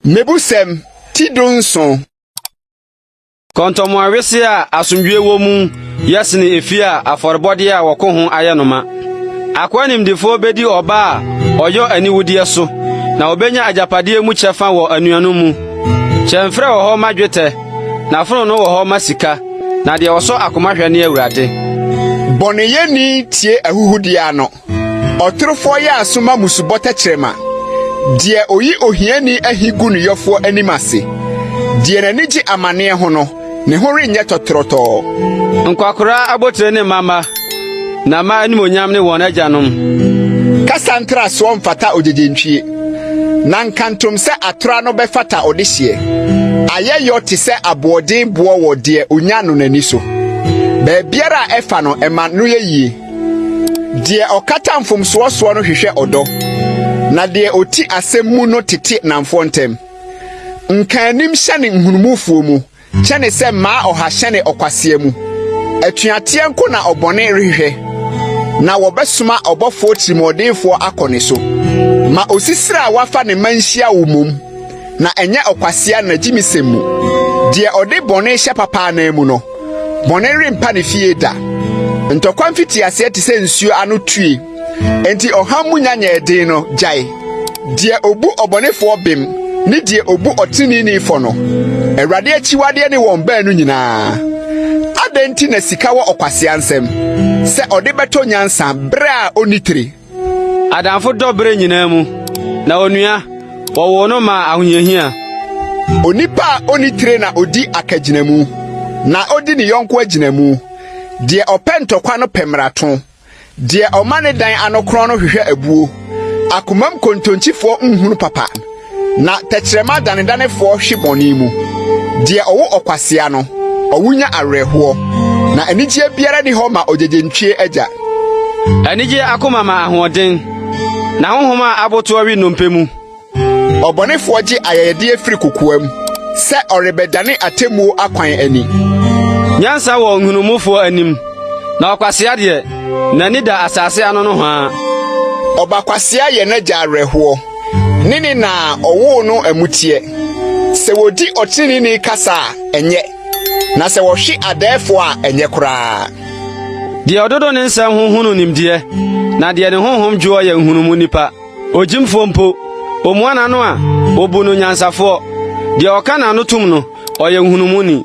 Mmebusɛm ti dunson. Kɔntɔnmoa wesee a asomdwoe wɔ mu ye sene efie a afɔrebɔde a wɔko ho ayɛ no ma. Akoa nimdefoɔ bedi ɔba a ɔyɔ aniwudeɛ so, na obenya agyapadeɛ mu kyɛfa wɔ anuanom mu. Kyɛmferɛ wɔ hɔ ma dwetɛ, na fononoo wɔ hɔ ma sika, na deɛ ɔsɔ akoma hwɛ ne Awurade. Bɔneyɛni tie ahuhudeɛ ano. Ɔtorofoɔ yɛ aso ma mmusubɔ tɛkyerɛma. Deɛ ɔyi ohiani ahi gu ne yɔfoɔ anim ase. Deɛ n'ani gye amanneɛ ho no, ne ho renyɛ tɔtorɔtɔɔ. Nkwakoraa abotire ne mma mma, na mma animuonyam ne wɔn agyanom. Kasa ntrasoɔ mfata ogyegyentwie, na nkantom sɛ atorɔ ano bɛfata ɔdehyeɛ. Ayɛyɔ te sɛ aboɔden boɔ wɔ deɛ ɔnya no n'ani so. Baabiara a ɛfa no, ɛma no yɛ yie. Deɛ ɔkata mfomsoɔ soɔ no hwehwɛ ɔdɔ, na deɛ ɔti asɛm mu no tete nnamfoɔ ntam. Nkaanim hyɛne nhunumufoɔ mu kyɛne sɛ mmaa ɔha hyɛne ɔkwasea mu. Atuateɛ nko na ɔbɔne rehwehwɛ, na wɔbɛsoma ɔbɔfoɔ tirimuɔdenfoɔ akɔ ne so. Ma osisire a wafa ne mma nhyia wo mmom, na ɛnyɛ ɔkwasea n'agyimisɛm mu. Deɛ ɔde bɔne hyɛ papa ananmu no, bɔne rempa ne fie da. Ntɔkwa mfitiaseɛ te sɛ nsuo ano tue, enti ɔham mu nya nyɛɛ den no, gyae. Deɛ ɔbu ɔbɔnefoɔ bem ne deɛ ɔbu ɔteneneeni fɔ no, Awurade akyiwadeɛ ne wɔn baanu nyinaa. Adɛn nti na sika wɔ ɔkwasea nsam, sɛ ɔde bɛtɔ nyansa berɛ a ɔnni tire? Adamfo dɔ bere nyinaa mu, na onua, wɔwoo no maa ahohiahia. Onipa a onni tire na odi akagyinamu, na odi ne yɔnko agyinamu. Deɛ ɔpɛ ntɔkwa no pɛ mmarato, deɛ ɔma ne dan ano korɔn no hwehwɛ abuo. Akomam kontonkyifoɔ nhunu papa, Na tɛkyerɛma danedanefoɔ hwe bɔne mu. Deɛ ɔwo ɔkwasea no, ɔwo nya awerɛhoɔ, na anigyeɛ biara nni hɔ ma ogyegyentwie agya. Anigyeɛ akoma ma ahoɔden, na honhom a abotoɔ we nnompe mu. Ɔbɔnefoɔ gye ayɛyɛdeɛ firi kokoam, sɛ ɔrebɛdane atemmuo akwan ani. Nyansa wɔ nhunumufoɔ anim, na ɔkwasea deɛ, n'ani da asase ano nohoa. Ɔba kwasea yɛ n'agya awerɛhoɔ. Ne ne na a ɔwoo no amuteɛ. Sɛ wɔdi ɔteneneeni kasa a, ɛnyɛ, na sɛ wɔhwe adɛɛfoɔ a, ɛnyɛ koraa. Deɛ ɔdodo ne nsɛm ho hunu nimdeɛ, na deɛ ne honhom dwoɔ yɛ nhunumu nipa. Ogyimfoɔ mpo, ɔmua n'ano a, wɔbu no nyansafoɔ. Deɛ ɔka n'ano tom no, ɔyɛ nhunumuni.